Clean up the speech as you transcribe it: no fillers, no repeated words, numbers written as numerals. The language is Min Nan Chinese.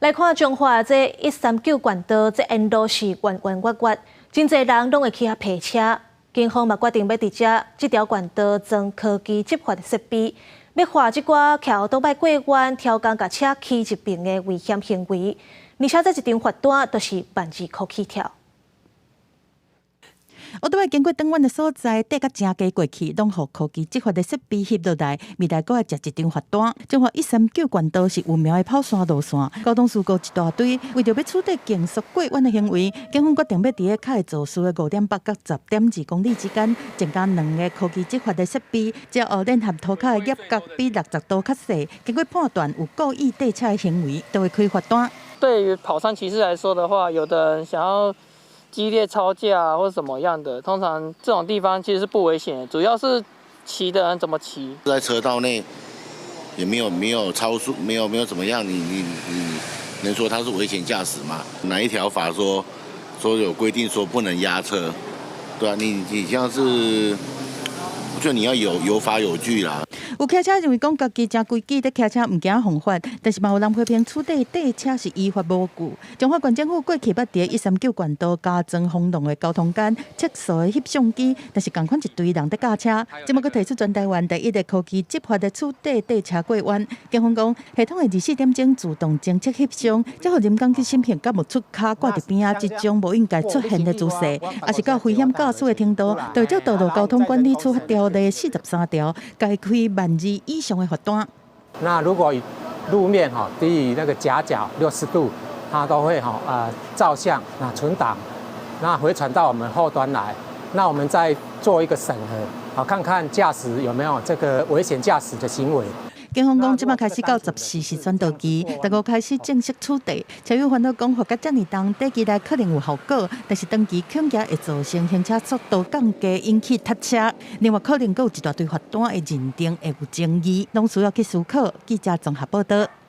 來看彰化這139縣道，這沿路是彎彎彎彎，真濟人攏會去遐泊車。警方嘛決定欲佇遮這條縣道裝科技執法的設備，欲罰這寡騎歐多擺過彎、刁工共車騎一爿的危險行為。而且這一張罰單都是萬二箍起跳。歐多擺經過轉彎的所在，綴甲誠低過去，攏予科技執法的設備翕落來，未來閣愛食一張罰單。彰化139縣道是有名的跑山路線，交通事故一大堆。為著欲取締競速過彎的行為，警方決定欲佇咧較會肇事的5.8佮10.2公里之間，增加兩个科技執法的設備，之後聯合塗跤的夾角比60度較細，經過判斷有故意綴車的行為，就會開罰單。對於跑山騎士來說的話，有的人想要激烈超駕或者什麼樣的，通常這種地方其實是不危險，主要是騎的人怎麼騎。在車道內也沒有超速，沒有怎麼樣，你能說他是危險駕駛嗎？哪一條法說有規定說不能壓車？對啊，你像是，就你要有法有據啦。有騎車認為講家己誠規矩，佇騎車毋驚犯法，但是嘛有人批評取締綴車是於法無據。彰化縣政府過去捌佇139縣道加裝防狼的交通桿、測速的翕相機，但是仝款一堆人佇駕車。這擺閣提出全台灣第一个科技執法的取締綴車過彎。警方講，系統會24點鐘自動偵測翕相，這予人工去審核敢有出跤掛佇邊仔這種無應該出現的姿勢，抑是到危險駕駛的程度，就會照道路交通管理處罰條例43條，共伊開萬二以上的罰單。那如果路面哈低於那個夾角60度，它都會哈照相，那存檔，那回傳到我們後端來，那我們再做一個審核，好看看駕駛有沒有這個危險駕駛的行為。警方講，這擺開始到14是宣導期，十五開始正式取締。車友煩惱講，罰甲遮爾重，短期內可能有效果，但是長期恐驚會造成行車速度降低，引起塞車。另外，可能閣有一大堆罰單的認定會有爭議，攏需要去思考。記者綜合報道。